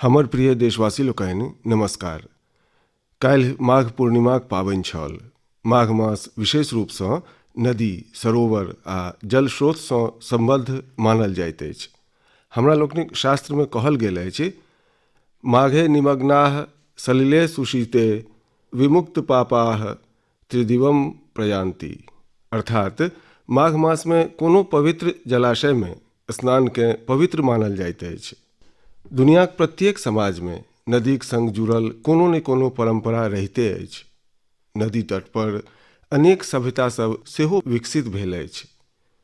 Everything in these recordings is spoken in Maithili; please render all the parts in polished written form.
हमर प्रिय देशवासी लोकनि नमस्कार। काल्हि माघ पूर्णिमाक पाबनि छल। माघ मास विशेष रूपसँ नदी, सरोवर आ जल स्रोतसँ सम्बद्ध मानल जाइत अछि। हमरा लोकनिक शास्त्रमे कहल गेल अछि, माघे निमग्नाः सलिले सुशीते विमुक्त पापाः त्रिदिवम प्रयान्ति। अर्थात माघ मासमे कोनो पवित्र जलाशयमे स्नानकेँ पवित्र मानल जाइत अछि। दुनियाक प्रत्येक समाजमे नदीक संग जुड़ल कोनो ने कोनो परंपरा रहिते अछि। नदी तट पर अनेक सभ्यता सब सेहो विकसित भेल अछि।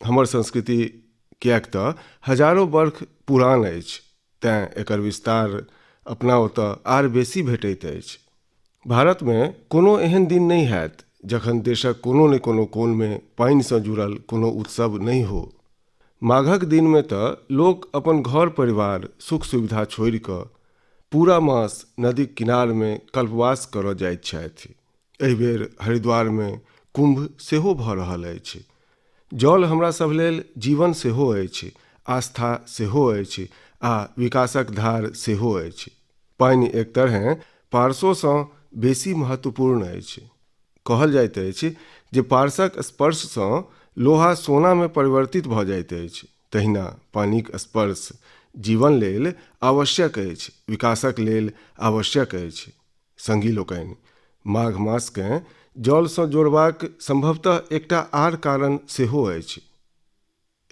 हमर संस्कृति किएक तऽ हजारो वर्ख पुरान अछि, तेँ एकर विस्तार अपना ओतय आर बेसी भेटैत अछि। भारतमे कोनो एहन दिन नहि हैत जखन देशक कोनो ने कोनो कोनमे पानिसँ जुड़ल कोनो उत्सव नहि हो। माघक दिनमे तऽ लोक अपन घर परिवार सुख सुविधा छोड़ि कऽ पूरा मास नदीक किनारमे कल्पवास करऽ जाइत छथि। एहि बेर हरिद्वारमे कुम्भ सेहो भऽ रहल अछि। जल हमरा सभ लेल जीवन सेहो अछि, आस्था सेहो अछि आ विकासक धार सेहो अछि। पानि एक तरहेँ पारसोसँ बेसी महत्वपूर्ण अछि। कहल जाइत अछि जे पारसक स्पर्शसँ लोहा सोनामे परिवर्तित भऽ जाइत अछि, तहिना पानिक स्पर्श जीवन लेल आवश्यक अछि, विकासक लेल आवश्यक अछि। संगी लोकनि, माघ मासकेँ जलसँ जोड़बाक संभवतः एकटा आर कारण सेहो अछि।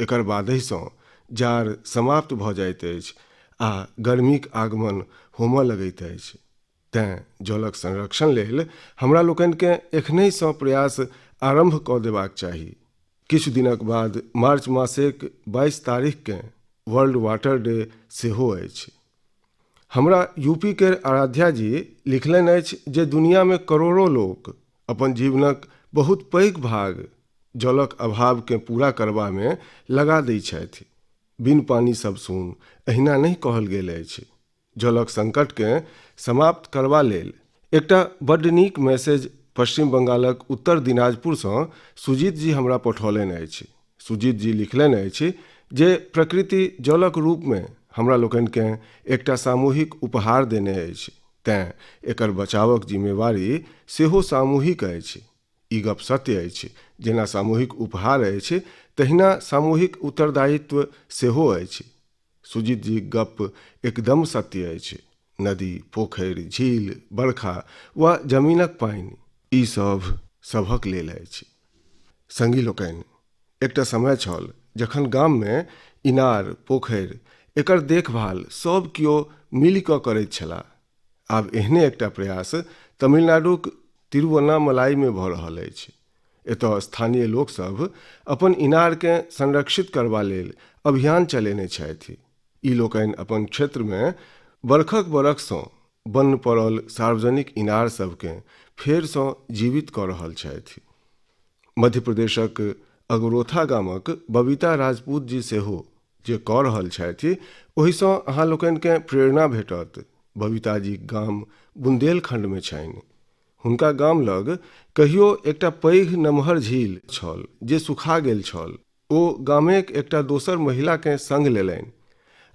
एकर बादहिसँ जाड़ समाप्त भऽ जाइत अछि आ गर्मीक आगमन होमय लगैत अछि। तेँ जलक संरक्षण लेल हमरा लोकनिकेँ एखनहिसँ प्रयास आरम्भ कऽ देबाक चाही। किछु दिनक बाद मार्च मासेक 22 तारीखकेँ वर्ल्ड वाटर डे सेहो अछि। हमरा यूपी केर आराध्या जी लिखलनि अछि जे दुनियामे करोड़ो लोक अपन जीवनक बहुत पैघ भाग जलक अभावकेँ पूरा करबामे लगा दैत छथि। बिन पानि सब सून, एहिना नहि कहल गेल अछि। जलक संकटकेँ समाप्त करबा लेल एकटा बड्ड नीक मैसेज पश्चिम बंगालक उत्तर दिनाजपुरसँ सुजीत जी हमरा पठौलनि अछि। सुजीत जी लिखलनि अछि जे प्रकृति जलक रूपमे हमरा लोकनिकेँ एकटा सामूहिक उपहार देने अछि, तेँ एकर बचावक जिम्मेवारी सेहो सामूहिक अछि। ई गप सत्य अछि, जेना सामूहिक उपहार अछि तहिना सामूहिक उत्तरदायित्व सेहो अछि। सुजीत जीक गप्प एकदम सत्य अछि। नदी, पोखरि, झील, बरखा वा जमीनक पानि, ई सभ सभक लेल अछि। संगी लोकनि, एकटा समय छल जखन गाममे इनार, पोखरि एकर देखभाल सभ कियो मिलि कऽ करैत छलाह। आब एहने एकटा प्रयास तमिलनाडुक तिरुवन्नामलाईमे भऽ रहल अछि। एतय स्थानीय लोकसभ अपन इनारकेँ संरक्षित करबा लेल अभियान चलेने छथि। ई लोकनि अपन क्षेत्रमे बरखक बरखसँ बन्न पड़ल सार्वजनिक इनार सभकेँ फेरसँ जीवित कऽ रहल छथि। मध्य प्रदेशक अगरोथा गामक बबीता राजपूत जी सेहो जे कऽ रहल छथि ओहिसँ अहाँ लोकनिकेँ प्रेरणा भेटत। बबीता जीक गाम बुंदेलखंडमे छनि। हुनका गाम लग कहियो एकटा पैघ नमहर झील छल जे सुखा गेल छल। ओ गामेक एकटा दोसर महिलाकेँ संग लेलनि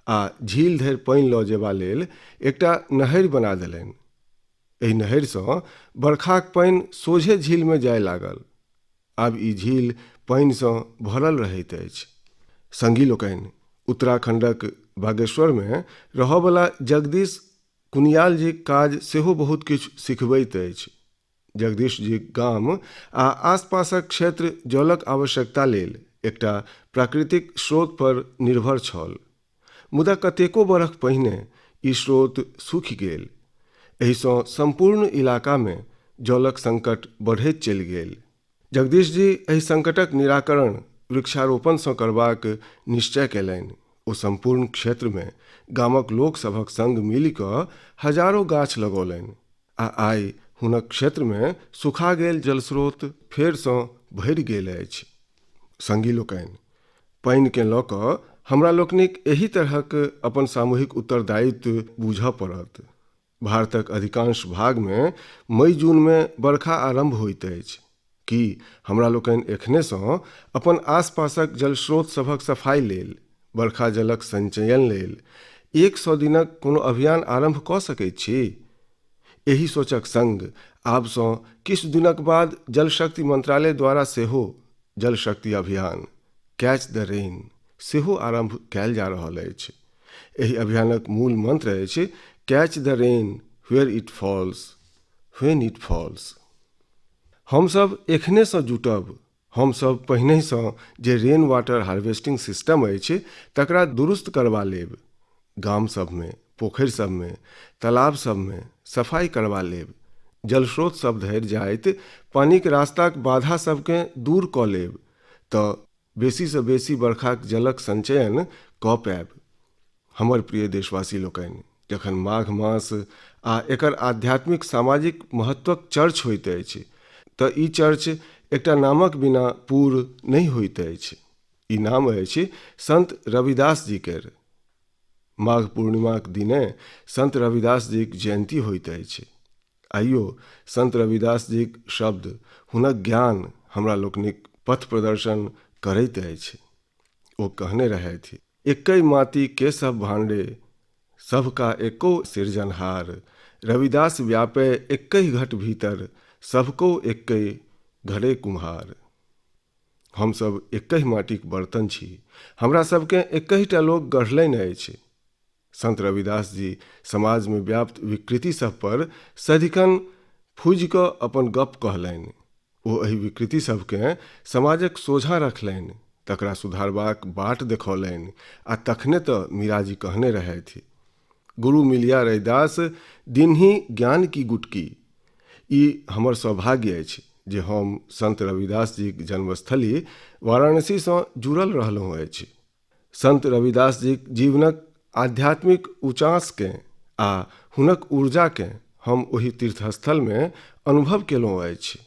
आ झील धरि पानि लऽ जेबा लेल एकटा नहरि बना देलनि। एहि नहरिसँ बरखाक पानि सोझे झीलमे जाय लागल। आब ई झील पानिसँ भरल रहैत अछि। संगी लोकनि, उत्तराखंडक बागेश्वरमे रहऽवला जगदीश कुनियाल जीक काज सेहो बहुत किछु सिखबैत अछि। जगदीश जीक गाम आ आसपासक क्षेत्र जलक आवश्यकता लेल एकटा प्राकृतिक स्रोत पर निर्भर छल। मुदा कतेको बरख पहिने ई स्रोत सूखि गेल। एहिसँ सम्पूर्ण इलाकामे जलक संकट बढ़ैत चलि गेल। जगदीश जी एहि संकटक निराकरण वृक्षारोपणसँ करबाक निश्चय कयलनि। ओ सम्पूर्ण क्षेत्रमे गामक लोक सभक संग मिलि कऽ हजारो गाछ लगौलनि आ आइ हुनक क्षेत्रमे सुखा गेल जलस्रोत फेरसँ भरि गेल अछि। संगी लोकनि, पानिकेँ लऽ कऽ हमरा लोकनिक एहि तरहक अपन सामूहिक उत्तरदायित्व बूझय पड़त। भारतक अधिकांश भागमे मई-जूनमे बरखा आरम्भ होइत अछि। की हमरा लोकनि एखनेसँ अपन आसपासक जलस्रोत सभक सफाइ लेल, बरखा जलक संचयन लेल 100 दिनक कोनो अभियान आरम्भ कऽ सकैत छी? एहि सोचक संग आबसँ किछु दिनक बाद जल शक्ति मंत्रालय द्वारा सेहो जल शक्ति अभियान कैच द रेन सेहो आरम्भ कयल जा रहल अछि। एहि अभियानक मूल मंत्र अछि catch the rain where it falls when it falls. हमसभ एखनेसँ जुटब। हमसभ पहिनहिसँ जे रेन वाटर हार्वेस्टिंग सिस्टम अछि तकरा दुरुस्त करबा लेब। गाम सभमे, पोखरि सभमे, तालाब सभमे सफाइ करबा लेब। जलस्रोत सभ धरि जाइत पानिक रास्ताक बाधा सभकेँ दूर कऽ लेब तऽ बेसीसँ बेसी बरखाक जलक संचयन कऽ पायब। हमर प्रिय देशवासी लोकनि, जखन माघ मास आ एकर आध्यात्मिक सामाजिक महत्वक चर्च होइत अछि तऽ ई चर्च एकटा नामक बिना पूर नहि होइत अछि। ई नाम अछि संत रविदास जी केर। माघ पूर्णिमाक दिने संत रविदास जीक जयन्ती होइत अछि। आइयो संत रविदास जीक शब्द, हुनक ज्ञान हमरा लोकनिक पथ प्रदर्शन करैत अछि। ओ कहने रहथि, एक्कहि माटी के सब भांडे, सभका एको सिरजनहार, रविदास व्यापै एक्कहि घट भीतर, सभको एक्कहि घरे कुम्हार। हमसभ एक्कहि माटिक बर्तन छी। हमरा सभकेँ एक्कहिटा लोक गढ़लनि अछि। संत रविदास जी समाजमे व्याप्त विकृति सभ पर सदिखन फूजि कऽ अपन गप्प कहलनि। ओ एहि विकृति सभकेँ समाजक सोझाँ रखलनि, तकरा सुधारबाक बाट देखौलनि आ तखने तऽ मीराजी कहने रहथि, गुरु मिलिया रैदास दिन्ही ज्ञान की गुटकी। ई हमर सौभाग्य अछि जे हम संत रविदास जीक जन्मस्थली वाराणसीसँ जुड़ल रहलहुँ अछि। संत रविदास जीक जीवनक आध्यात्मिक ऊँचासकेँ आ हुनक ऊर्जाकेँ हम ओहि तीर्थस्थलमे अनुभव केलहुँ अछि।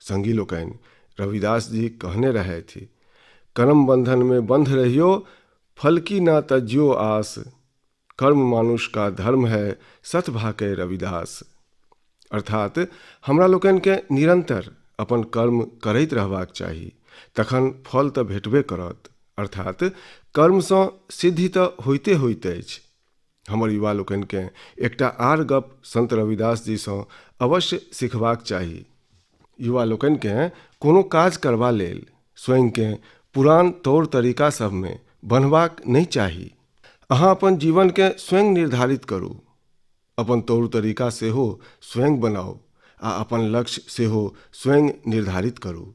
संगी लोकनि, रविदास जी कहने रहथि, कर्म बंधन में बंध रहियो, फल की ना तज्यो आस, कर्म मानुष का धर्म है, सत भाके रविदास। अर्थात हमरा लोकनिकेँ निरन्तर अपन कर्म करैत रहबाक चाही, तखन फल तऽ भेटबे करत। अर्थात कर्मसँ सिद्धि तऽ होइते होइत अछि। हमर युवा लोकनिकेँ एकटा आर गप संत रविदास जीसँ अवश्य सिखबाक चाही। युवा लोकनिकेँ कोनो काज करबा लेल स्वयंकेँ पुरान तौर तरीका सभमे बन्हबाक नहि चाही। अहाँ अपन जीवनकेँ स्वयं निर्धारित करू। अपन तौर तरीका सेहो स्वयं बनाउ आ अपन लक्ष्य सेहो स्वयं निर्धारित करू।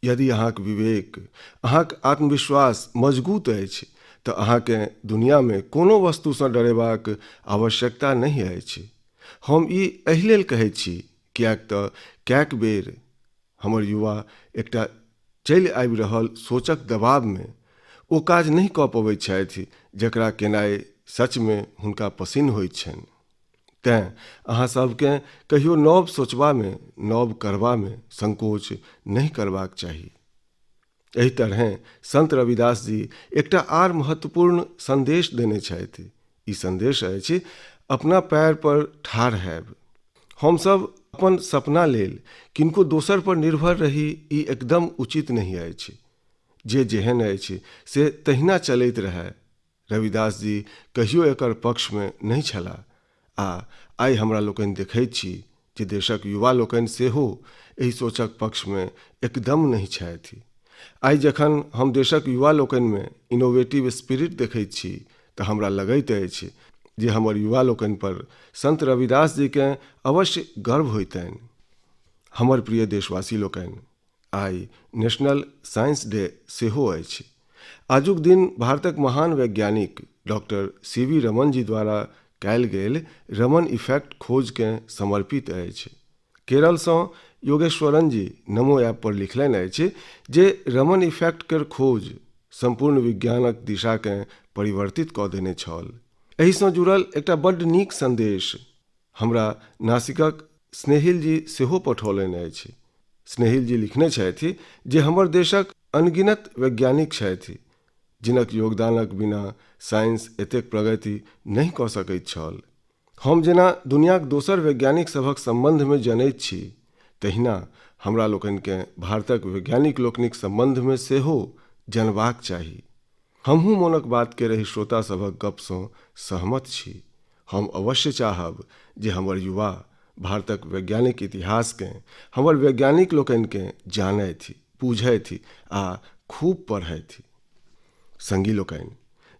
यदि अहाँक विवेक, अहाँक आत्मविश्वास मजगूत अछि तऽ अहाँकेँ दुनियामे कोनो वस्तुसँ डरेबाक आवश्यकता नहि अछि। हम ई एहि लेल कहैत छी किएक तऽ कएक बेर हमर युवा एकटा चलि आबि रहल सोचक दबावमे ओ काज नहि कऽ पबैत छथि जकरा केनाइ सचमे हुनका पसिन्न होइत छनि। तेँ अहाँ सभकेँ कहियो नव सोचबामे, नव करबामे संकोच नहि करबाक चाही। एहि तरहेँ संत रविदास जी एकटा आर महत्वपूर्ण संदेश देने छथि। ई संदेश अछि अपना पैर पर ठाढ़ हैब। हमसभ अपन सपना लेल किनको दोसर पर निर्भर रही ई एकदम उचित नहि अछि। जे जेहन अछि से तहिना चलैत रहय। रविदास जी कहियो एकर पक्षमे नहि छलाह आ आइ हमरा लोकनि देखैत छी जे देशक युवा लोकनि सेहो एहि सोचक पक्षमे एकदम नहि छथि। आइ जखन हम देशक युवा लोकनिमे इनोवेटिव स्पिरिट देखैत छी तऽ हमरा लगैत अछि जे हमर युवा लोकनि पर संत रविदास जीकेँ अवश्य गर्व होइतनि। हमर प्रिय देशवासी लोकनि, आइ नेशनल साइंस डे सेहो अछि। आजुक दिन भारतक महान वैज्ञानिक doctor C V Raman ji द्वारा कयल गेल रमन इफेक्ट खोजकेँ समर्पित अछि। केरलसँ योगेश्वरन जी नमो ऐप पर लिखलनि अछि जे रमन इफेक्ट केर खोज सम्पूर्ण विज्ञानक दिशाकेँ परिवर्तित कऽ देने छल। एहिसँ जुड़ल एकटा बड्ड नीक संदेश हमरा नासिकक स्नेहिल जी सेहो पठौलनि अछि। स्नेहिल जी लिखने छथि जे हमर देशक अनगिनत वैज्ञानिक छथि जिनक योगदानक बिना साइंस एतेक प्रगति नहि कऽ सकैत छल। हम जेना दुनियाक दोसर वैज्ञानिक सभक सम्बन्धमे जनैत छी तहिना हमरा लोकनिकेँ भारतक वैज्ञानिक लोकनिक सम्बन्धमे सेहो जनबाक चाही। हमहूँ मोनक बात केर एहि श्रोता सभक गपसँ सहमत छी। हम अवश्य चाहब जे हमर युवा भारतक वैज्ञानिक इतिहासकेँ, हमर वैज्ञानिक लोकनिकेँ जानथि, बूझथि आ खूब पढ़थि। संगी लोकनि,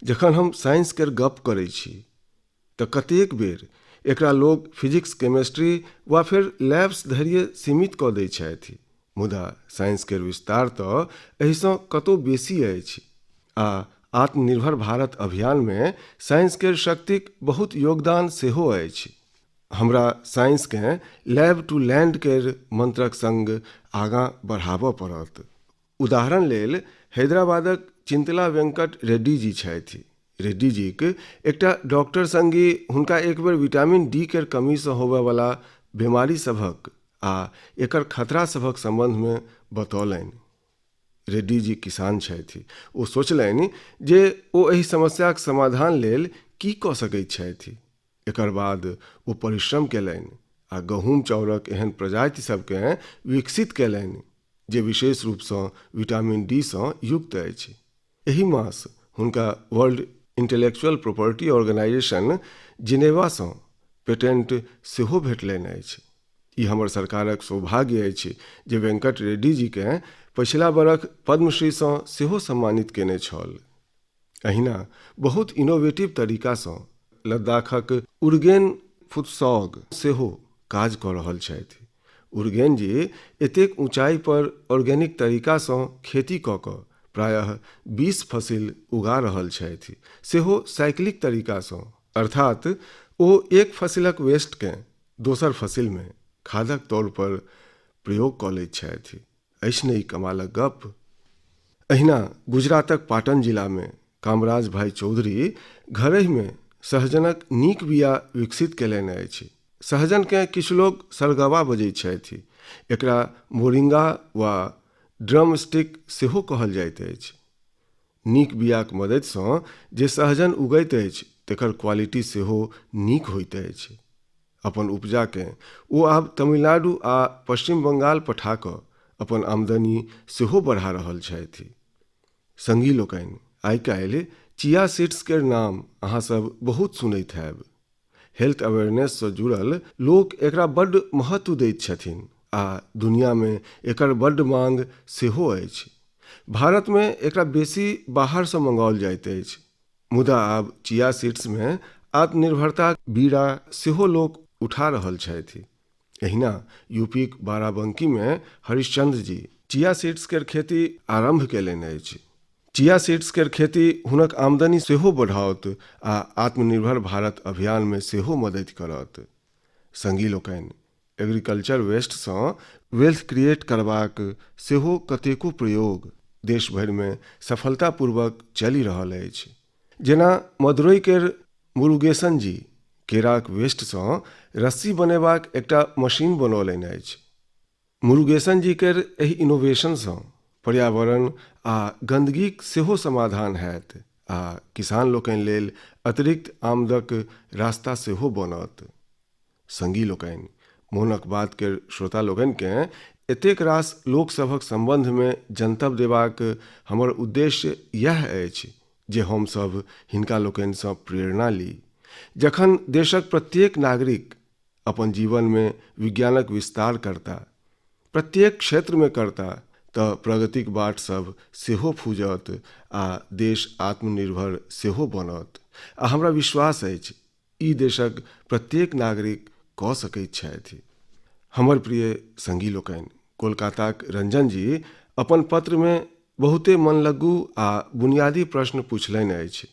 जखन हम साइंस केर गप करैत छी तऽ कतेक बेर एकरा लोक फिजिक्स, केमिस्ट्री वा फेर लैब्स धरिये सीमित कऽ दैत छथि, मुदा साइंस केर विस्तार तऽ एहिसँ कतौ बेसी अछि आ आत्मनिर्भर भारत अभियानमे साइंस केर शक्तिक बहुत योगदान सेहो अछि। हमरा साइंसकेँ लैब टू लैंड केर मंत्रक संग आगाँ बढ़ाबय पड़त। उदाहरण लेल हैदराबादक चिंतला वेंकट रेड्डी जी छथि। रेड्डी जीक एकटा डॉक्टर संगी हुनका एक बेर विटामिन डी केर कमीसँ होबयवला बीमारी सभक आ एकर खतरा सभक संबंधमे बतौलनि। रेड्डी जी किसान छथि। ओ सोचलनि जे ओ एहि समस्याक समाधान लेल की कऽ सकैत छथि। एकर बाद ओ परिश्रम कयलनि आ गहूम चाउरक एहन प्रजाति सभकेँ विकसित कयलनि जे विशेष रूपसँ विटामिन डी सँ युक्त अछि। एहि मास हुनका वर्ल्ड इंटेलेक्चुअल प्रॉपर्टी ऑर्गेनाइजेशन जिनेवासँ पेटेंट सेहो भेटलनि अछि। ई हमर सरकारक सौभाग्य अछि जे वेंकट रेड्डी जीकेँ पछिला बरख पद्मश्रीसँ सेहो सम्मानित कयने छल। एहिना बहुत इनोवेटिव तरीकासँ लद्दाखक उर्गेन फुत्सौग सेहो काज कऽ रहल छथि। उर्गेन जी एतेक ऊँचाइ पर ऑर्गेनिक तरीकासँ खेती कऽ कऽ प्रायः 20 फसिल उगा रहल छथि, सेहो साइक्लिक तरीकासँ, अर्थात ओ एक फसिलक वेस्टकेँ दोसर फसिलमे खादक तौर पर प्रयोग कऽ लैत छथि। अछि ने ई कमालक गप? एहिना गुजरातक पाटन जिलामे कामराज भाई चौधरी घरहिमे सहजनक नीक बिया विकसित कयलनि अछि। सहजनकेँ किछु लोक सरगवा बजैत छथि। एकरा मोरिंगा वा ड्रम स्टिक सेहो कहल जाइत अछि। नीक बियाक मदतिसँ जे सहजन उगैत अछि तेकर क्वालिटी सेहो नीक होइत अछि। अपन उपजाकेँ ओ आब तमिलनाडु आ पश्चिम बंगाल पठा कऽ अपन आमदनी सेहो बढ़ा रहल छथि। संगी लोकनि, आइ-काल्हि चिया सीड्स केर नाम अहाँ सभ बहुत सुनैत हैब। हेल्थ अवेयरनेससँ जुड़ल लोक एकरा बड्ड महत्व दैत छथिन आ दुनियामे एकर बड्ड मांग सेहो अछि। भारतमे एकरा बेसी बाहरसँ मंगाओल जाइत अछि। मुदा आब चिया सीड्समे आत्मनिर्भरताक बीड़ा सेहो लोक उठा रहल छथि। एहिना यूपीक बाराबंकीमे हरिश्चंद्र जी चिया सीड्स केर खेती आरंभ कयलनि अछि। चिया सीड्स केर खेती हुनक आमदनी सेहो बढ़ाओत आ आत्मनिर्भर भारत अभियानमे सेहो मदति करत। संगी लोकनि, एग्रीकल्चर वेस्टसँ वेल्थ क्रिएट करबाक सेहो कतेको प्रयोग देश भरिमे सफलतापूर्वक चलि रहल अछि। जेना मदुरई केर मुरुगेसन जी केराक वेस्टसँ रस्सी बनेबाक एकटा मशीन बनौलनि अछि। मुरुगेसन जी केर एहि इनोवेशनसँ पर्यावरण आ गंदगीक सेहो समाधान हैत आ किसान लोकनि लेल अतिरिक्त आमदक रास्ता सेहो बनत। संगी लोकनि, मोनक बात केर श्रोता लोकनिकेँ एतेक रास लोक सभक सम्बन्धमे जनतब देबाक हमर उद्देश्य इएह अछि जे हम सभ हिनका लोकनिसँ प्रेरणा ली। जखन देशक प्रत्येक नागरिक अपन जीवनमे विज्ञानक विस्तार करता, प्रत्येक क्षेत्रमे करता, तऽ प्रगतिक बाट सभ सेहो फूजत आ देश आत्मनिर्भर सेहो बनत। आ हमरा विश्वास अछि ई देशक प्रत्येक नागरिक कऽ सकैत छथि। हमर प्रिय संगी लोकनि, कोलकाताक रंजन जी अपन पत्रमे बहुते मनलग्गू आ बुनियादी प्रश्न पुछलनि अछि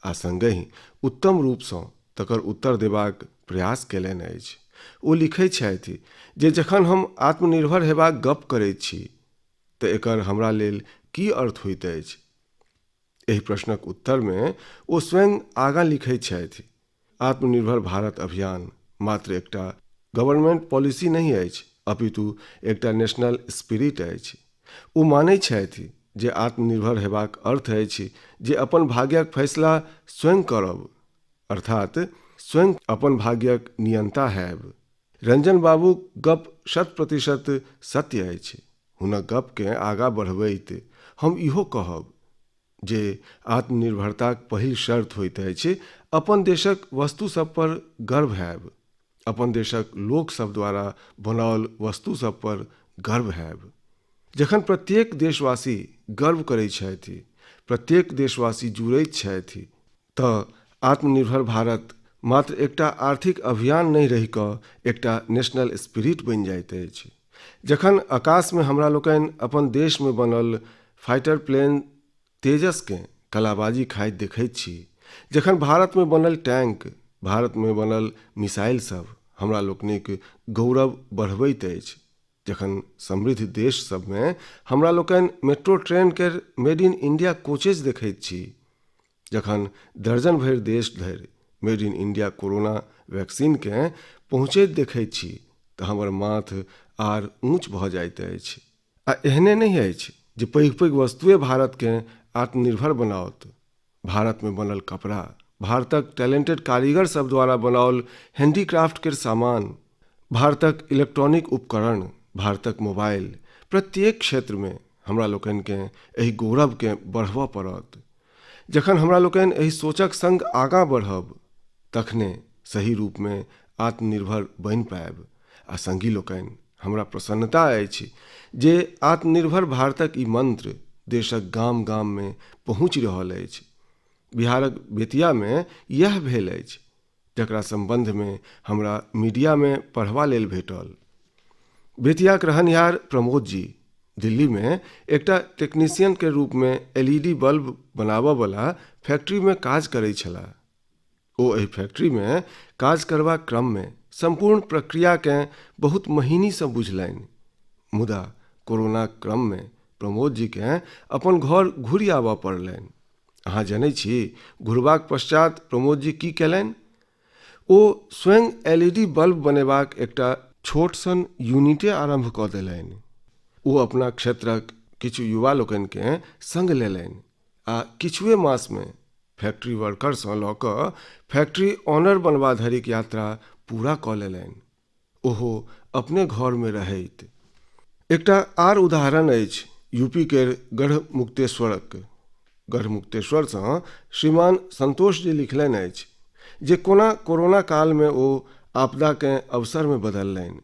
आ संगहि उत्तम रूपसँ तकर उत्तर देबाक प्रयास कयलनि अछि। ओ लिखैत छथि जे जखन हम आत्मनिर्भर हेबाक गप करैत छी तऽ एकर हमरा लेल की अर्थ होइत अछि? एहि प्रश्नक उत्तरमे ओ स्वयं आगाँ लिखैत छथि, आत्मनिर्भर भारत अभियान मात्र एकटा गवर्नमेंट पॉलिसी नहि अछि, अपितु एकटा नेशनल स्पिरिट अछि। ओ मानैत छथि जे आत्मनिर्भर हेबाक अर्थ अछि जे अपन भाग्यक फैसला स्वयं करब, अर्थात स्वयं अपन भाग्यक नियंता हैब। रंजन बाबूक गप शत-प्रतिशत सत्य अछि। हुनक गपकेँ आगाँ बढ़बैत हम इहो कहब। जे आत्मनिर्भरताक पहिल शर्त होइत अछि अपन देशक वस्तु सब पर गर्व हैब, अपन देशक लोक सब द्वारा बनाओल वस्तु सब पर गर्व हैब। जखन प्रत्येक देशवासी गर्व करैत छथि, प्रत्येक देशवासी जुड़ैत छथि, तऽ आत्मनिर्भर भारत मात्र एकटा आर्थिक अभियान नहि रहि कऽ एकटा नेशनल स्पिरिट बनि जाइत अछि। जखन आकाशमे हमरा लोकनि अपन देशमे बनल फाइटर प्लेन तेजसकेँ कलाबाजी खाइत देखैत छी, जखन भारतमे बनल टैंक, भारतमे बनल मिसाइल सभ हमरा लोकनिक गौरव बढ़बैत अछि, जखन समृद्ध देश सभमे हमरा लोकनि मेट्रो ट्रेन केर मेड इन इंडिया कोचेज देखैत छी, जखन दर्जन भरि देश धरि मेड इन इंडिया कोरोना वैक्सीनकेँ पहुँचैत देखैत छी तऽ हमर माथ आर ऊँच भऽ जाइत अछि। आ एहने नहि अछि जे पैघ-पैघ वस्तुए भारतकेँ आत्मनिर्भर बनाओत। भारतमे बनल कपड़ा, भारतक टैलेंटेड कारीगर सभ द्वारा बनाओल हैंडीक्राफ्ट केर सामान, भारतक इलेक्ट्रॉनिक उपकरण, भारतक मोबाइल, प्रत्येक क्षेत्रमे हमरा लोकनिकेँ एहि गौरवकेँ बढ़बय पड़त। जखन हमरा लोकनि एहि सोचक संग आगाँ बढ़ब तखने सही रूपमे आत्मनिर्भर बनि पायब। आ संगी लोकनि, हमरा प्रसन्नता अछि जे आत्मनिर्भर भारतक ई मंत्र देशक गाम-गाममे पहुँचि रहल अछि। बिहारक बेतियामे इएह भेल अछि, जकरा सम्बन्धमे हमरा मीडियामे पढ़बा लेल भेटल। बेतियाक रहनिहार प्रमोद जी दिल्लीमे एकटा टेक्नीशियन के रूपमे एलईडी बल्ब बनाबऽ बला फैक्ट्रीमे काज करैत छलाह। ओ एहि फैक्ट्रीमे काज करबाक क्रममे सम्पूर्ण प्रक्रियाकेँ बहुत महीनीसँ बुझलनि। मुदा कोरोनाक क्रममे प्रमोद जीकेँ अपन घर घुरि आबऽ पड़लनि। अहाँ जनैत छी घुरबाक पश्चात प्रमोद जी की कयलनि? ओ स्वयं एलईडी बल्ब बनेबाक एकटा छोट सन यूनिटे आरम्भ कऽ देलनि। ओ अपना क्षेत्रक किछु युवा लोकनिकेँ संग लेलनि आ किछुए मासमे फैक्ट्री वर्करसँ लऽ कऽ फैक्ट्री ऑनर बनबा धरिक यात्रा पूरा कऽ लेलनि। ओहो अपने घरमे रहैत। एकटा आर उदाहरण अछि यूपी केर गढ़मुक्तेश्वरक। गढ़मुक्तेश्वरसँ श्रीमान संतोष जी लिखलनि अछि जे कोना कोरोना कालमे ओ आपदाकेँ अवसरमे बदललनि।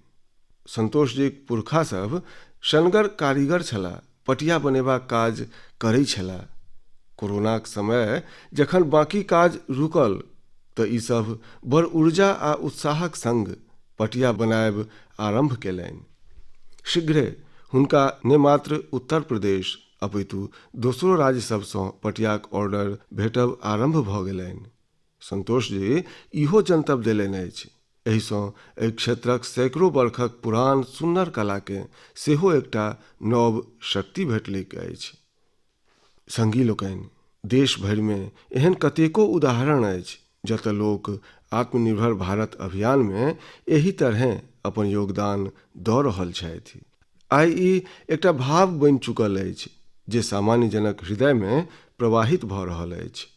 संतोष जीक पुरखा सभ शनगर कारीगर छलाह। पटिया बनेबाक काज करै छलाह। कोरोनाक समय जखन बाकी काज रुकल तऽ ई सभ बड़ ऊर्जा आ उत्साहक संग पटिया बनायब आरम्भ केलनि। शीघ्रे हुनका ने मात्र उत्तर प्रदेश अपितु दोसरो राज्य सभसँ पटियाक ऑर्डर भेटब आरम्भ भऽ गेलनि। संतोष जी इहो जनतब देलनि अछि एहिसँ एहि क्षेत्रक सैकड़ो बरखक पुरान सुन्नर कलाकेँ सेहो एकटा नव शक्ति भेटलैक अछि। संगी लोकनि, देश भरिमे एहन कतेको उदाहरण अछि जतय लोक आत्मनिर्भर भारत अभियानमे एहि तरहेँ अपन योगदान दऽ रहल छथि। आइ ई एकटा भाव बनि चुकल अछि जे सामान्य जनक हृदयमे प्रवाहित भऽ रहल अछि।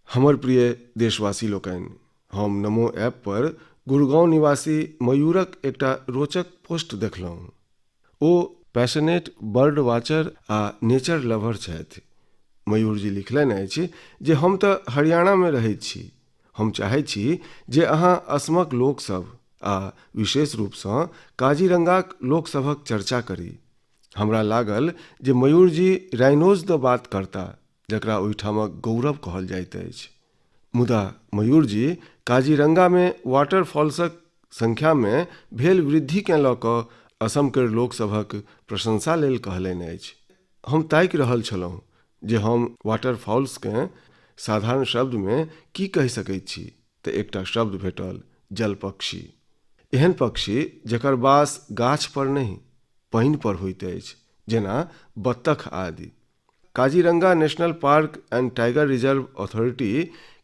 हमर प्रिय देशवासी लोकनि, हम नमो ऐप पर गुड़गांव निवासी मयूरक एकटा रोचक पोस्ट देखलहुँ। ओ पैशनेट बर्ड वाचर आ नेचर लवर छथि। मयूर जी लिखलनि अछि जे हम तऽ हरियाणामे रहैत छी। हम चाहैत छी जे अहाँ असमक लोकसभ आ विशेष रूपसँ काजीरंगाक लोकसभक चर्चा करी। हमरा लागल जे मयूर जी राइनोज दऽ बात करताह। जकरा ओहिठामक गौरव कहल जाइत अछि। मुदा मयूरजी काजीरंगामे वाटरफॉल्सक संख्यामे भेल वृद्धिकेँ लऽ कऽ असम केर लोकसभक प्रशंसा लेल कहलनि अछि। हम ताकि रहल छलहुँ जे हम वाटरफॉल्सकेँ साधारण शब्दमे की कहि सकैत छी तऽ एकटा शब्द भेटल जलपक्षी। एहन पक्षी जकर बास गाछ पर नहि, पानि पर होइत अछि, जेना बत्तख आदि। Kaziranga national park and tiger reserve authority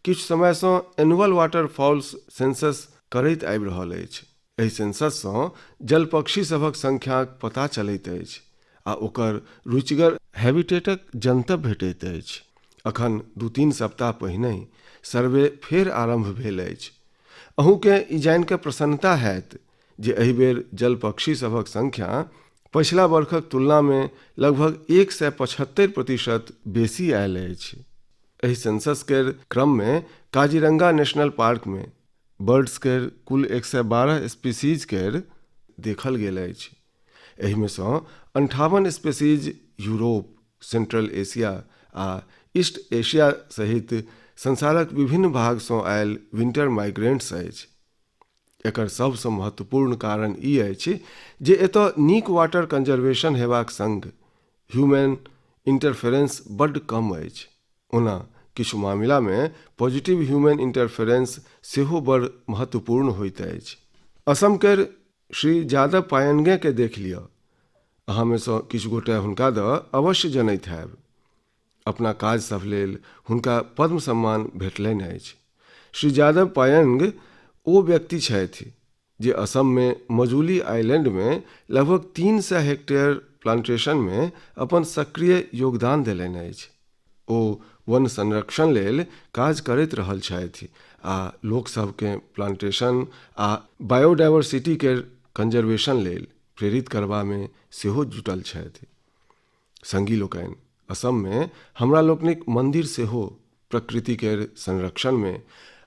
किछु समयसँ एनुअल वाटर फाउल्स सेंसस करैत आबि रहल अछि। एहि सेंसससँ जलपक्षी सभक संख्याक पता चलैत अछि आ ओकर रुचिगर हैबिटेटक जनतब भेटैत अछि। अखन दू-तीन सप्ताह पहिनहि सर्वे फेर आरम्भ भेल अछि। अहूँकेँ ई जानि कऽ प्रसन्नता होयत जे एहि बेर जलपक्षी सभक संख्या पछिला बरखक तुलनामे लगभग 175% बेसी आयल अछि। एहि सेंसस केर क्रममे काजीरंगा नेशनल पार्कमे बर्ड्स केर कुल 112 स्पीशीज केर देखल गेल अछि। एहिमे सँ 58 स्पीशीज यूरोप, सेंट्रल एशिया आ ईस्ट एशिया सहित संसारक विभिन्न भागसँ आयल विंटर माइग्रेंट्स अछि। एकर सभसँ महत्वपूर्ण कारण ई अछि जे एतय नीक वाटर कंजर्वेशन हेबाक संग ह्यूमन इंटरफेरेंस बड्ड कम अछि। ओना किछु मामिलामे पॉजिटिव ह्यूमन इंटरफेरेंस सेहो बड़ महत्वपूर्ण होइत अछि। असम केर श्री जादव पायनगे के देख लिअ। अहाँमे सँ किछु गोटे हुनका दऽ अवश्य जनैत हैब। अपना काज सभ लेल हुनका पद्म सम्मान भेटलनि अछि। श्री जादव पायंग ओ व्यक्ति छथि जे असममे मजूली आइलैंडमे लगभग 300 हेक्टेयर प्लांटेशनमे अपन सक्रिय योगदान देलनि अछि। ओ वन संरक्षण लेल काज करैत रहल छथि आ लोकसभकेँ प्लांटेशन आ बायोडायवर्सिटी केर कंजर्वेशन लेल प्रेरित करबामे सेहो जुटल छथि। संगी लोकनि, असममे हमरा लोकनिक मंदिर सेहो प्रकृति केर संरक्षणमे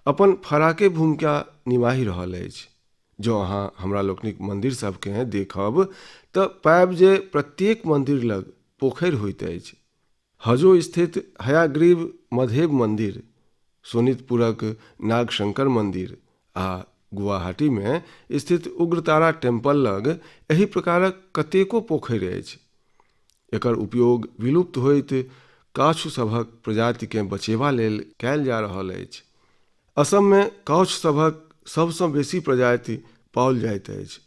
अपन फराके भूमिका निमाहि रहल अछि। जँ अहाँ हमरा लोकनिक मंदिर सभकेँ देखब तऽ पायब जे प्रत्येक मंदिर लग पोखरि होइत अछि। हजो स्थित हयाग्रीव मधेब मंदिर, सोनितपुरक नागशंकर मंदिर आ गुवाहाटीमे स्थित उग्रतारा टेम्पल लग एहि प्रकारक कतेको पोखरि अछि। एकर उपयोग विलुप्त होइत काछु सभक प्रजातिकेँ बचेबा लेल कयल जा रहल अछि। असममे काछु सभक सभसँ बेसी प्रजाति पाओल जाइत अछि।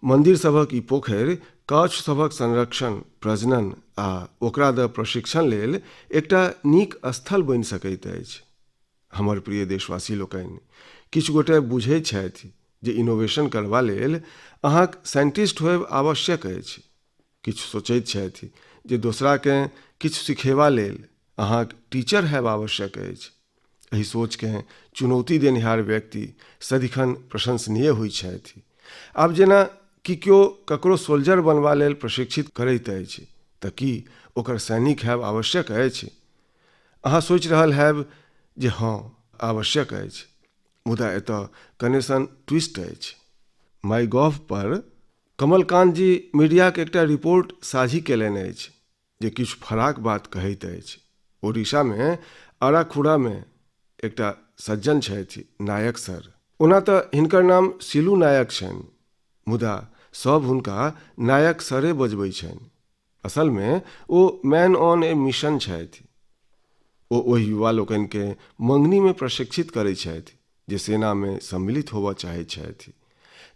मन्दिर सभक ई पोखरि काछु सभक संरक्षण, प्रजनन आ ओकरा दऽ प्रशिक्षण लेल एकटा नीक स्थल बनि सकैत अछि। हमर प्रिय देशवासी लोकनि, किछु गोटे बुझैत छथि जे इनोवेशन करबा लेल अहाँक साइंटिस्ट होयब आवश्यक अछि। किछु सोचैत छथि जे दोसराकेँ किछु सिखेबा लेल अहाँक टीचर हैब आवश्यक अछि। एहि सोचकेँ चुनौती देनिहार व्यक्ति सदिखन प्रशंसनीय होइत छथि। आब जेना कि केओ ककरो सोल्जर बनबा लेल प्रशिक्षित करैत अछि तऽ की ओकर सैनिक हैब आवश्यक अछि? अहाँ सोचि रहल हैब जे हँ, आवश्यक अछि। मुदा एतय कने सन ट्विस्ट अछि। माई गॉव पर कमलकांत जी मीडियाक एकटा रिपोर्ट साझी केलनि अछि जे किछु फराक बात कहैत अछि। ओडिशामे अराखुड़ामे एकटा सज्जन छथि नायक सर। ओना तऽ हिनकर नाम सिलू नायक छनि मुदा सभ हुनका नायक सरे बजबै छनि। असलमे oh man on A mission छथि। ओ ओहि युवा लोकनिकेँ मंगनीमे प्रशिक्षित करैत छथि जे सेनामे सम्मिलित होबय चाहैत छथि।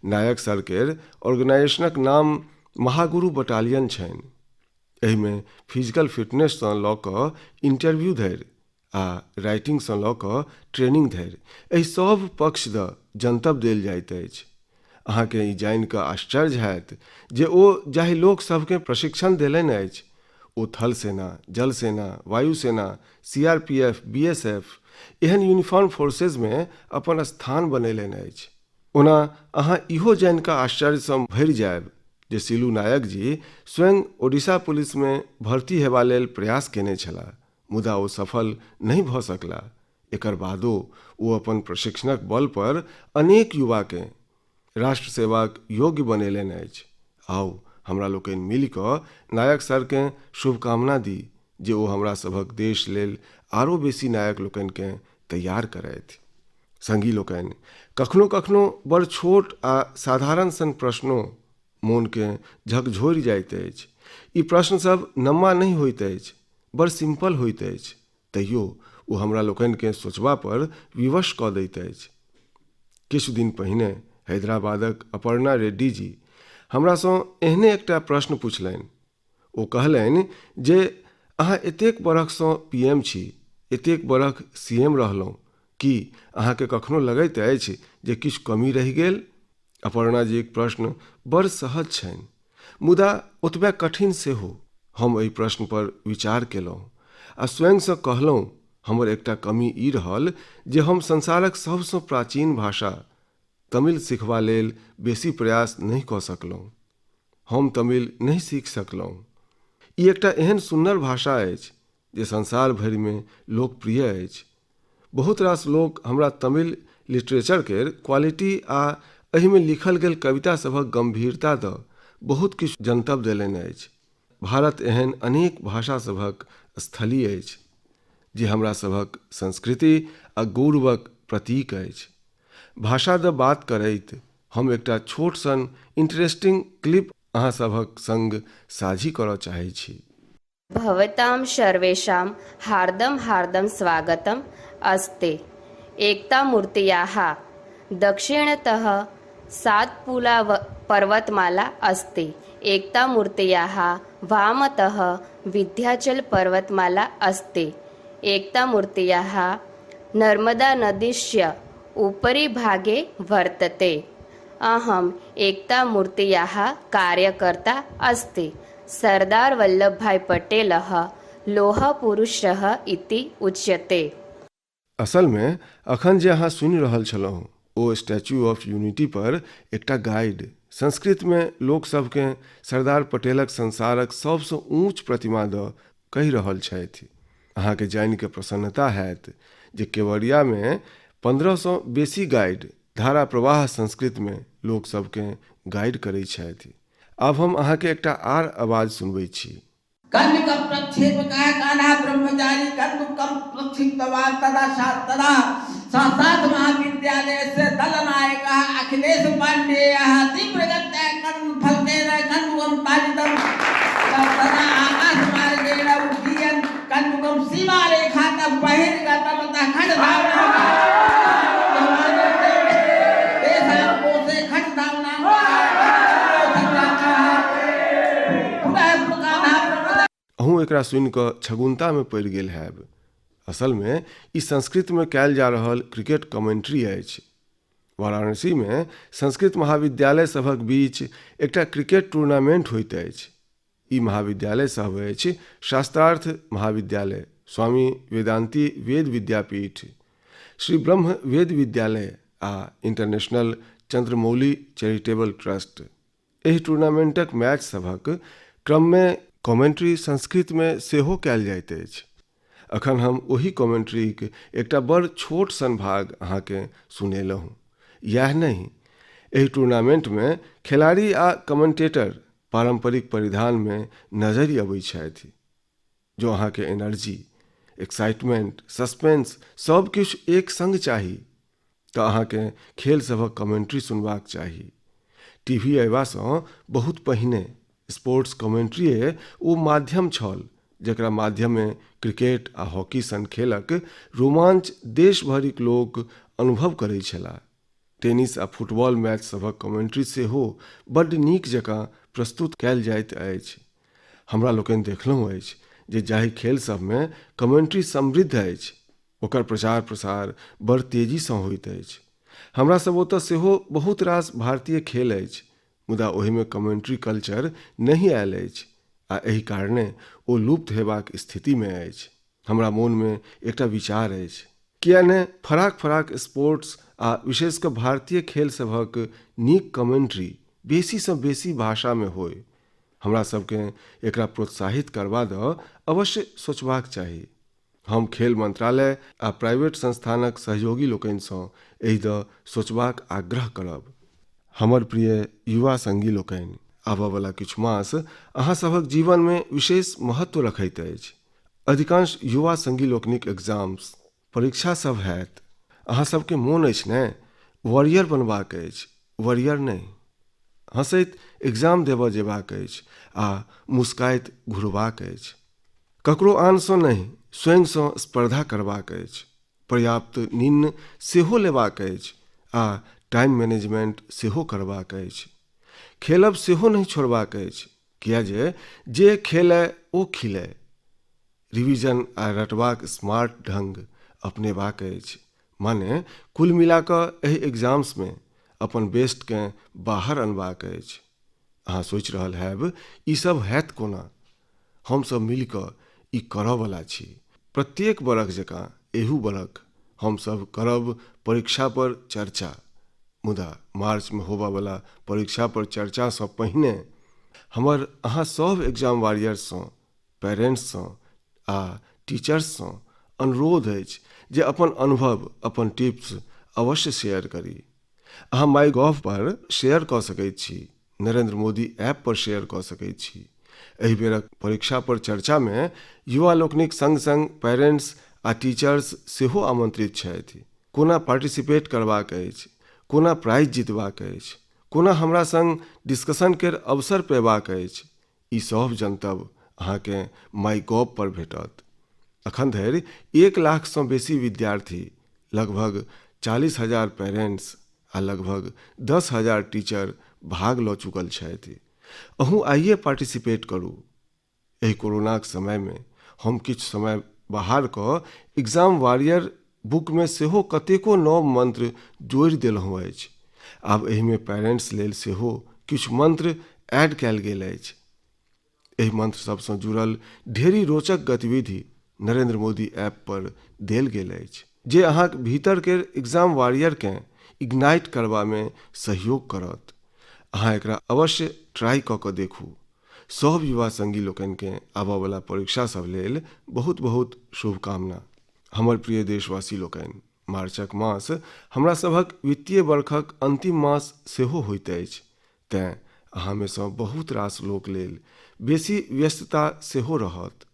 नायक सर केर ऑर्गेनाइजेशनक नाम महागुरु बटालियन छनि। एहिमे फिजिकल फिटनेससँ लऽ कऽ इंटरव्यू धरि आ राइटिंगसँ लऽ कऽ ट्रेनिंग धरि एहि सभ पक्ष दऽ जनतब देल जाइत अछि। अहाँकेँ ई जानि कऽ आश्चर्य हैत जे ओ जाहि लोक सभकेँ प्रशिक्षण देलनि अछि ओ थल सेना, जल सेना, वायु सेना, सीआरपीएफ, बीएसएफ एहन यूनिफॉर्म फोर्सेजमे अपन स्थान बनेलनि अछि। ओना अहाँ इहो जानि कऽ आश्चर्यसँ भरि जायब जे सिलू नायक जी स्वयं ओडिशा पुलिसमे भर्ती हेबा लेल प्रयास केने छलाह मुदा ओ सफल नहि भऽ सकलाह। एकर बादो ओ अपन प्रशिक्षणक बल पर अनेक युवाकेँ राष्ट्र सेवाक योग्य बनेलनि अछि। आउ हमरा लोकनि मिलि कऽ नायक सरकेँ शुभकामना दी जे ओ हमरा सभक देश लेल आरो बेसी नायक लोकनिकेँ तैयार करथि। संगी लोकनि, कखनो-कखनो बड़ छोट आ साधारण सन प्रश्नो मोनकेँ झकझोरि जाइत अछि। ई प्रश्न सभ नम्मा नहि होइत अछि, बड़ सिंपल होइत अछि, तैयो ओ हमरा लोकनिकेँ सोचबा पर विवश कऽ दैत अछि। किछु दिन पहिने हैदराबादक अपर्णा रेड्डी जी हमरासँ एहने एकटा प्रश्न पुछलनि। ओ कहलनि जे अहाँ एतेक बरखसँ पीएम छी, एतेक बरख सीएम रहलहुँ, की अहाँकेँ कखनो लगैत अछि जे किछु कमी रहि गेल? अपर्णा जीक प्रश्न बड़ सहज छनि, मुदा ओतबे कठिन सेहो। हम एहि प्रश्न पर विचार केलहुँ आ स्वयंसँ कहलहुँ, हमर एकटा कमी ई रहल जे हम संसारक सभसँ प्राचीन भाषा तमिल सिखबा लेल बेसी प्रयास नहि कऽ सकलहुँ। हम तमिल नहि सीख सकलहुँ। ई एकटा एहन सुन्नर भाषा अछि जे संसार भरिमे लोकप्रिय अछि। बहुत रास लोक हमरा तमिल लिटरेचर केर क्वालिटी आ एहिमे लिखल गेल कविता सभक गंभीरता दऽ बहुत किछु जनतब देलनि अछि। भारत एहन अनेक भाषा सभक स्थली अछि जे हमरा सभक संस्कृति आ गौरवक प्रतीक अछि। भाषा दऽ बात करैत हम एकटा छोट सन इंटरेस्टिंग क्लिप अहाँ सभक संग साझी करऽ चाहै छी। भवतां सर्वेषां हार्दं हार्दं स्वागतम् अस्ति। एकतामूर्त्याः दक्षिणतः सातपुला पर्वतमाला अस्ति। एकतामूर्त्याः वामतः विन्ध्याचलपर्वतमाला अस्ति। एकतामूर्त्याः नर्मदानदीस्य उपरि भागे वर्तते। अहम् एकतामूर्त्याः कार्यकर्ता अस्ति। सरदार वल्लभभाई पटेलः लोहपुरुषः इति उच्यते। असलमे अखन जे अहाँ सुनि रहल छलहुँ ओ स्टैच्यू ऑफ यूनिटी पर एकटा गाइड संस्कृतमे लोक सभकेँ सरदार पटेलक संसारक सभसँ ऊँच प्रतिमा दऽ कहि रहल छथि। अहाँकेँ जानि कऽ प्रसन्नता हैत जे केवड़ियामे 15सँ बेसी गाइड धारा प्रवाह संस्कृतमे लोक सभकेँ गाइड करैत छथि। आब हम अहाँकेँ एकटा आर आवाज सुनबैत छी। कन्नकं प्रक्षेपकः कान्हा ब्रह्मचारी कन्दुकं प्रक्षिप्तवान् तदा तदा सात महाविद्यालयस्य दलनायकः अखिलेश पाण्डेयः तीव्रगत्या फलकेन कन्दुकं ताडितं तदा आकाशमार्गेण उड्डीयन् कन्दुकं सीमारेखातः बहिर्गतम् अतः खड्धाम्नः तेषां कोशे खड्धाम्नां अहूँ एकरा सुनि कऽ छगुन्तामे पड़ि गेल हैब। असलमे ई संस्कृतमे कयल जा रहल क्रिकेट कमेंट्री अछि। वाराणसीमे संस्कृत महाविद्यालय सभक बीच एकटा क्रिकेट टूर्नामेंट होइत अछि। ई महाविद्यालय सभ अछि शास्त्रार्थ महाविद्यालय, स्वामी वेदांती वेद विद्यापीठ, श्री ब्रह्म वेद विद्यालय आ इंटरनेशनल चंद्रमौली चैरिटेबल ट्रस्ट। एहि टूर्नामेंटक मैच सभक क्रममे कमेंट्री संस्कृतमे सेहो कयल जाइत अछि। अखन हम ओही कमेंट्रीक एकटा बड़ छोट सन भाग अहाँकेँ सुनेलहुँ। इएह नहि, एहि टूर्नामेंटमे खेलाड़ी आ कमेंटेटर पारम्परिक परिधानमे नजरि अबैत छथि। जँ अहाँकेँ एनर्जी, एक्साइटमेंट, सस्पेंस सभ किछु एक संग चाही तऽ अहाँकेँ खेल सभक कमेंट्री सुनबाक चाही। टीवी अयबासँ बहुत पहिने स्पोर्ट्स कमेंट्रीए ओ माध्यम छल जकरा माध्यमे क्रिकेट आ हॉकी सन खेलक रोमांच देश भरिक लोक अनुभव करैत छलाह। टेनिस आ फुटबॉल मैच सभक कमेंट्री सेहो बड्ड नीक जकाँ प्रस्तुत कयल जाइत अछि। हमरा लोकनि देखलहुँ अछि जे जाहि खेल सभमे कमेंट्री समृद्ध अछि ओकर प्रचार प्रसार बड़ तेजीसँ होइत अछि। हमरा सभ ओतय सेहो बहुत रास भारतीय खेल अछि मुदा ओहिमे कमेंट्री कल्चर नहि आयल अछि आ एहि कारणे ओ लुप्त हेबाक स्थितिमे अछि। हमरा मोनमे एकटा विचार अछि किया ने फराक फराक स्पोर्ट्स आ विशेष कऽ भारतीय खेल सभक नीक कमेंट्री बेसीसँ बेसी भाषामे होय। हमरा सभकेँ एकरा प्रोत्साहित करबा दऽ अवश्य सोचबाक चाही। हम खेल मंत्रालय आ प्राइवेट संस्थानक सहयोगी लोकनिसँ एहि दऽ सोचबाक आग्रह करब। हमर प्रिय युवा संगी लोकनि, आबऽवला किछु मास अहाँ सभक जीवनमे विशेष महत्व रखैत अछि। अधिकांश युवा संगी लोकनिक एग्जाम्स, परीक्षा सभ हैत। अहाँ सभकेँ मोन अछि ने, वॉरियर बनबाक अछि, वरियर नहि। हँसैत एग्जाम देबऽ जेबाक अछि आ मुस्काइत घुरबाक अछि। ककरो आनसँ नहि, स्वयंसँ स्पर्धा करबाक अछि। पर्याप्त निन्न सेहो लेबाक अछि आ टाइम मैनेजमेंट सेहो करबाक अछि। खेलब सेहो नहि छोड़बाक अछि, किए जे जे खेलय ओ खिलय। रिवीजन आ रटबाक स्मार्ट ढंग अपनेबाक अछि। माने कुल मिला कऽ एहि एग्जाम्समे अपन बेस्टकेँ बाहर अनबाक अछि। अहाँ सोचि रहल हैब ई सब हैत कोना? हम सब मिलि कऽ ई करऽ बला छी। प्रत्येक बरख जकाँ एहू बरख हम सब करब परीक्षा पर चर्चा। मुदा मार्चमे होबऽ बला परीक्षा पर चर्चासँ पहिने हमर अहाँ सभ एग्जाम वॉरियर्ससँ, पेरेंट्ससँ आ टीचर्ससँ अनुरोध अछि जे अपन अनुभव, अपन टिप्स अवश्य शेयर करी। अहाँ माई गॉव पर शेयर कऽ सकैत छी, नरेंद्र मोदी ऐप पर शेयर कऽ सकैत छी। एहि बेरक परीक्षा पर चर्चामे युवा लोकनिक संग संग पेरेंट्स आ टीचर्स सेहो आमंत्रित छथि। कोना पार्टिसिपेट करबाक अछि, कोना प्राइज जीतबाक अछि, कोना हमरा संग डिस्कशन केर अवसर पेबाक अछि, ई सभ जनतब अहाँकेँ माई गॉव पर भेटत। अखन धरि 1 लाखसँ बेसी विद्यार्थी, लगभग 40,000 पेरेंट्स आ लगभग 10,000 टीचर भाग लऽ चुकल छथि। अहूँ आइए पार्टिसिपेट करू। एहि कोरोनाक समयमे हम किछु समय बाहर कऽ एग्जाम वॉरियर बुकमे सेहो कतेको नव मंत्र जोड़ि देलहुँ अछि। आब एहिमे पेरेंट्स लेल सेहो किछु मंत्र ऐड कयल गेल अछि। एहि मंत्र सभसँ जुड़ल ढेरी रोचक गतिविधि नरेंद्र मोदी ऐप पर देल गेल अछि, जे अहाँक भीतर केर एग्जाम वॉरियरकेँ इग्नाइट करबामे सहयोग करत। अहाँ एकरा अवश्य ट्राई कऽ कऽ देखू। सभ युवा संगी लोकनिकेँ आबयवला परीक्षा सभ लेल बहुत बहुत शुभकामना। हमर प्रिय देशवासी लोकनि, मार्चक मास हमरा सभक वित्तीय बरखक अंतिम मास सेहो होइत अछि, तेँ अहाँमे सँ बहुत रास लोक लेल बेसी व्यस्तता सेहो रहत।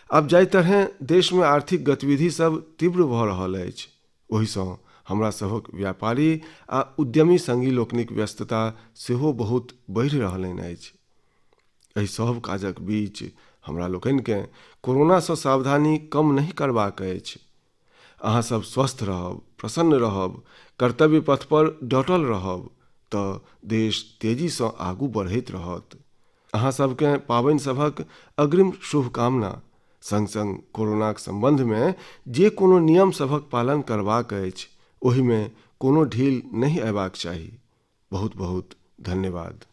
आब जाहि तरहेँ देशमे आर्थिक गतिविधि सभ तीव्र भऽ रहल अछि, ओहिसँ हमरा सभक व्यापारी आ उद्यमी संगी लोकनिक व्यस्तता सेहो बहुत बढ़ि रहलनि अछि। एहि सभ काजक बीच हमरा लोकनिकेँ कोरोनासँ सावधानी कम नहि करबाक अछि। अहाँ सब स्वस्थ रहब, प्रसन्न रहब, कर्तव्य पथ पर डटल रहब तऽ देश तेजीसँ आगू बढ़ैत रहत। अहाँ सबकेँ पाबनि सभक अग्रिम शुभकामना। संग संग कोरोनाक सम्बन्धमे जे कोनो नियम सभक पालन करबाक अछि ओहिमे कोनो ढील नहि अयबाक चाही। बहुत बहुत धन्यवाद।